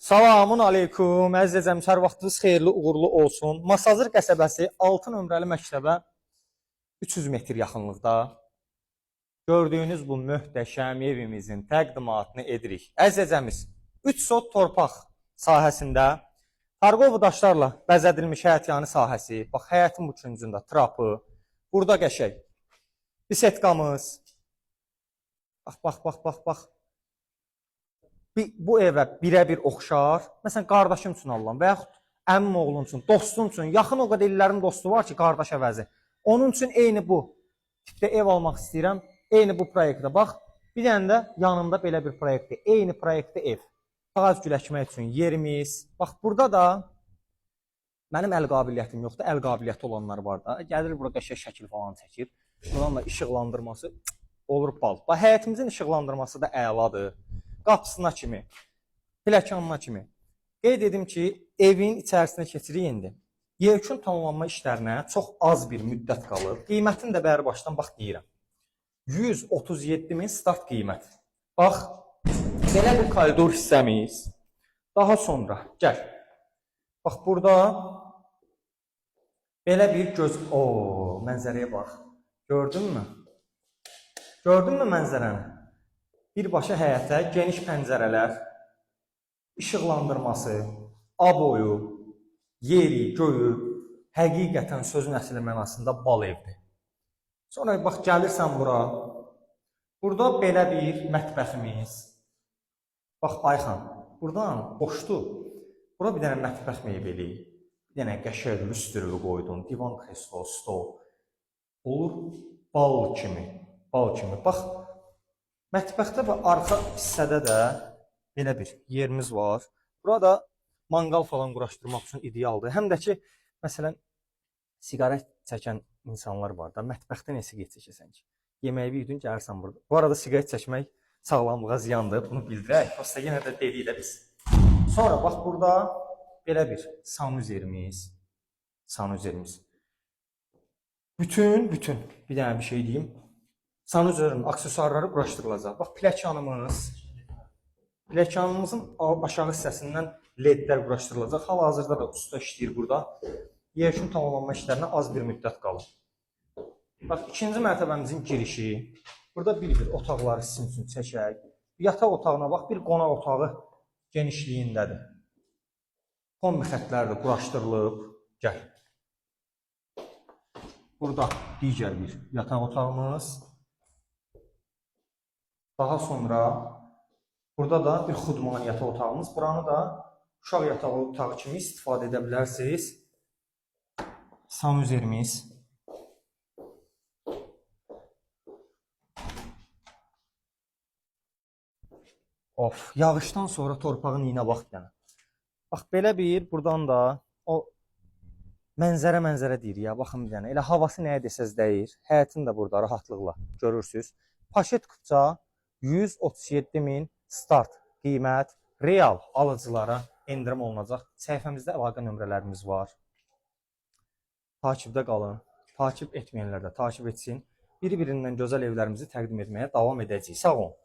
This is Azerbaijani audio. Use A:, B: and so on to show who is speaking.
A: Salamun aleykum, əzizəcəm, hər vaxtınız xeyirli, uğurlu olsun. Masazır qəsəbəsi 6 nömrəli məktəbə 300 metr yaxınlıqda gördüyünüz bu möhtəşəm evimizin təqdimatını edirik. Əzizəcəmiz, 3 sot torpaq sahəsində tarqovu daşlarla bəzədilmiş həyətyanı sahəsi, bax həyətin bu küncündə trapı, burada qəşəng bisetkamız. Bax, bax, bax, bax, bax. Bu evə birə-bir oxşar. Məsələn, qardaşım üçün alıram və yaxud əmim oğlum üçün, dostum üçün, yaxın o qədər illərin dostu var ki, qardaş əvəzi. Onun üçün eyni bu tipdə ev almaq istəyirəm. Eyni bu proyektə bax. Bir dənə də yanında belə bir proyektdir. Eyni proyektdə ev. Ağac gül əkmək üçün yerimiz. Bax burada da mənim əl qabiliyyətim yoxdur. Əl qabiliyyəti olanlar var da. Gəlir bura qəşəng şəkil falan çəkir. Buranın da işıqlandırması olur bal. Bax həyətimizin işıqlandırması da əladır. Qapısına kimi, pilləkənına kimi. Qeyd edim ki, evin içərisinə keçirik indi. Yekun tamamlanma işlərinə çox az bir müddət qalır. Qiymətini də bəri başdan bax deyirəm. 137 min start qiymət. Bax, belə bir koridor hissəmiz. Daha sonra gəl. Bax burada belə bir göz, o mənzərəyə bax. Gördünmü? Gördünmü mənzərəni? Birbaşa həyətə geniş pəncərələr, işıqlandırması, aboyu, yeri, göyü həqiqətən sözün əsl mənasında bal evdir. Sonra bax gəlirsən bura. Burada belə bir mətbəximiz. Bax Ayxan, burdan boşdur. Bura bir dənə mətbəx mebeli, bir dənə qəşəng lüstrü qoydun, divan, kreslo, stol. Olur bal kimi, bal kimi. Bax, mətbəxdə və arxa hissədə də belə bir yerimiz var. Burada manqal falan quraşdırmaq üçün idealdır. Həm də ki, məsələn, siqaret çəkən insanlar var da, mətbəxdə nə siqaret çəkəsən ki? Yeməyi yedin, gəlirsən burada. Bu arada siqaret çəkmək sağlamlığa ziyandır, bunu bildirək. Prosta yenə də dedik də biz. Sonra bax burada belə bir sanuzerimiz, sanuzerimiz. Bütün, bir dənə bir şey deyim. Sanuzerin aksesuarları quraşdırılacaq. Bax pilləkənimiz. Pilləkənimizin aşağı hissəsindən ledlər quraşdırılacaq. Hal-hazırda da usta işləyir burada. Yekun tamamlanma işlərinə az bir müddət qalır. Bax, ikinci mərtəbəmizin girişi. Burada bir-bir otaqları sizin üçün çəkək. Yataq otağına bax, bir qonaq otağı genişliyindədir. Kombi xətləri də quraşdırılıb. Gəl. Burada digər bir yataq otağımız. Daha sonra burada da bir xudman yataq otağımız. Buranı da uşaq yatağı otağı kimi istifadə edə bilərsiniz. Sanuzerimiz. Of, yağışdan sonra torpağın iyinə bax bir dənə. Bax belə bir buradan da o mənzərə deyir ya, baxın bir dənə. Elə havası nəyə desəz dəyir. Həyətin də burada rahatlıqla görürsüz. Paşet kupça 137 min start qiymət, real alıcılara endirim olunacaq. Səhifəmizdə əlaqə nömrələrimiz var. Takibdə qalın. Takib etməyənlər də takib etsin. Bir-birindən gözəl evlərimizi təqdim etməyə davam edəcəyik. Sağ olun.